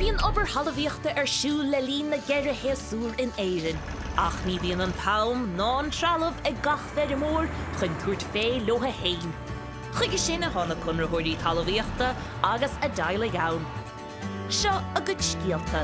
Bíonn obair thalmhaíochta ar siúl le linn na gceithre shéasúr in Éirinn, ach ní bhíonn an t-am ná an trealamh ag gach feirmeoir chun tabhairt fé leo féin. Chuige sin atá na conraitheoirí talmhaíochta agus a dteaghlaigh ann. Seo a gcuid scéalta.